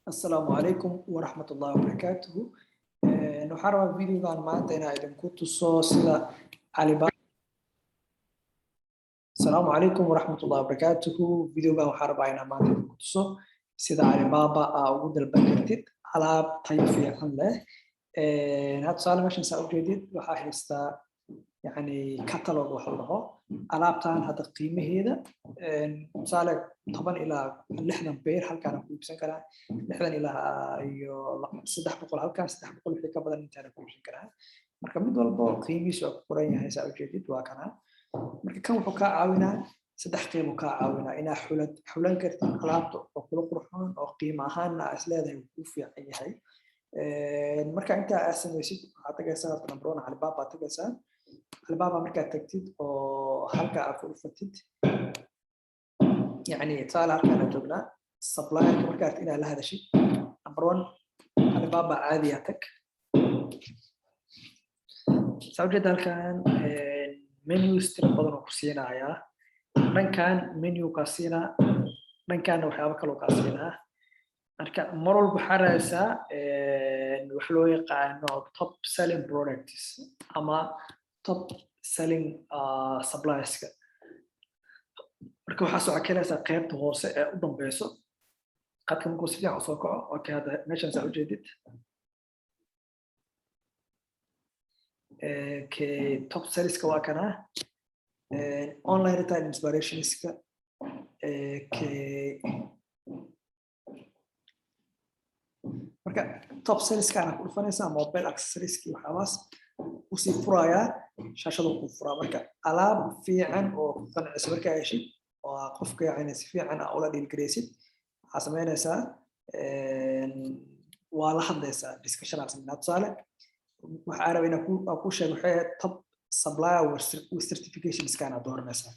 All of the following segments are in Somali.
Asalaamu calaykum waraxmatullahi wabarakaatuhu. Waxaan rabaa videogan maanta inaan idinku tuso sida Alibaba. Asalaamu calaykum waraxmatullahi wabarakaatuhu. Videogan waxaan rabaa inaan maanta idinku tuso sida Alibaba aa ugu dalban kartid alaab tayo fiican leh. Hadda tusaale, meeshan saa ujeedid waxaa haystaa yani catalog waxa la dhaho. Alaabtan hadda qiimaheeda tusaale 10 ilaa 60 beer halkaana ku iibsan karaa, 60 ilaa iyo 300 halkaan, 300 wixii ka badan intaana ku iibsan karaa. Marka mid walbo qiimihiisu waa ku qoran yahay, saa ujeedid, waa kana. Marka kan wuxuu kaa caawinaa saddex qiimo kaa caawinaa: inaa xulan kartid alaabta oo kula qurxoon oo qiimo ahaanna aa isleedahay wuu kuu fiican yahay. Marka intaa aad samaysid, waxaad tagaysaa horta number one Alibaba tagaysaa. Alibaba markaad tagtid oo halka aad ku dhufatid, yani tusaale halkaan aan joognaa, supplierka markaad inaad la hadashid, number one Alibaba caadiyaa tag. Saa ujeeda, halkan menus tira badan oo ku siinayaa. Dhankan menu kaa siinaa, dhankaana waxyaabo kaloo kaa siinaa. Marka mar walba waxaa raadsaa wax loo yaqaano top selling products ama top selling supplierska. Marka waxaa soo cakelaysaa qaybta hoose ee u dambeyso qadka markuu si fiican usoo kaco. Okay, hadda meeshan saa ujeedid, okay, top sellingska waa kana, online retail inspirationska. Okay, marka top sellingskaana ku dhufanaysaa, mobile accessorieski waxyaabahaas usii furayaa, shaashadu kuu furaa. Marka alaab fiican oo ku qancisa markaa heshid oo qofka yani si fiican aa ula dhiilgaraysid, waxaa samaynaysaa waa la hadlaysaa, discussion aa sameynaa. Tusaale waxaa raba inaan ku sheego waxay ahayd top supplier with certification scan aa dooranaysaa.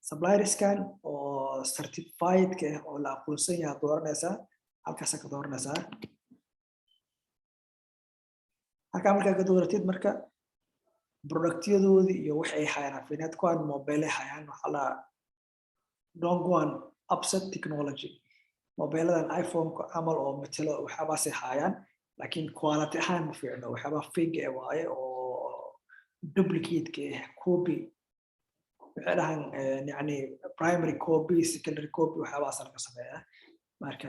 Supplierskan oo certified-ka ah oo la aqoonsan yahay dooranaysaa, halkaasaa ka dooranaysaa. Halkaa markaa ka dooratid, marka productyadoodii iyo wax ay hayaan afiinaad kuwaan mobile hayaan, waxaa la Dongguan Upset Technology, mobiladan iPhone-ka camal oo matalo, waxyaabaasay hayaan, laakiin quality ahaan ma fiicno, waxyaabaha fake eh waaye oo duplicate-ka ah, copy waxay dhahaan, yani primary copy, secondary copy, waxyaabahaas laga sameeyaa. Marka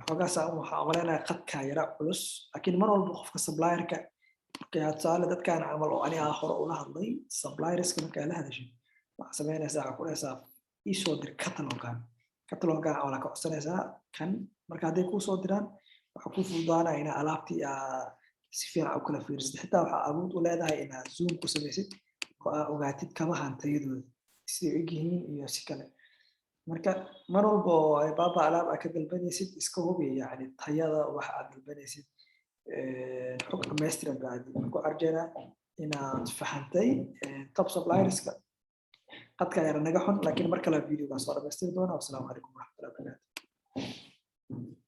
xoogaasa waxaa umaleynaya qadkaa yara culus, laakiin mar walba qofka supplierka marka tusaale dadkan camal oo aniga hore ula hadlay, supplierska markaa la hadashid, waxaa sameynaysaa, waxaa ku dhahaysaa iisoo dir catalogan. Catalogan camal ka codsanaysaa kan. Marka hadday kuu soo diraan, waxaa kuu fududaanaya inaa alaabtii aa si fiican u kala fiirisid. Xitaa waxaa awood u leedahay inaad zoom ku samaysid oo aa ogaatid kabahan tayadooda siday u egyihiin iyo si kale. Marka mar walba oo Alibaba alaab aad ka dalbanaysid, iska hubi yani tayada waxa aad dalbanaysid, xog dhammaystiran raadi. Waxaan ku arjeynaa inaad fahantay top supplierska. Qadka yara naga xun, laakiin mar kale videogaan soo dhamaystiri doona. Wasalaamu calaykum waraxmatullahi wabarakaatu.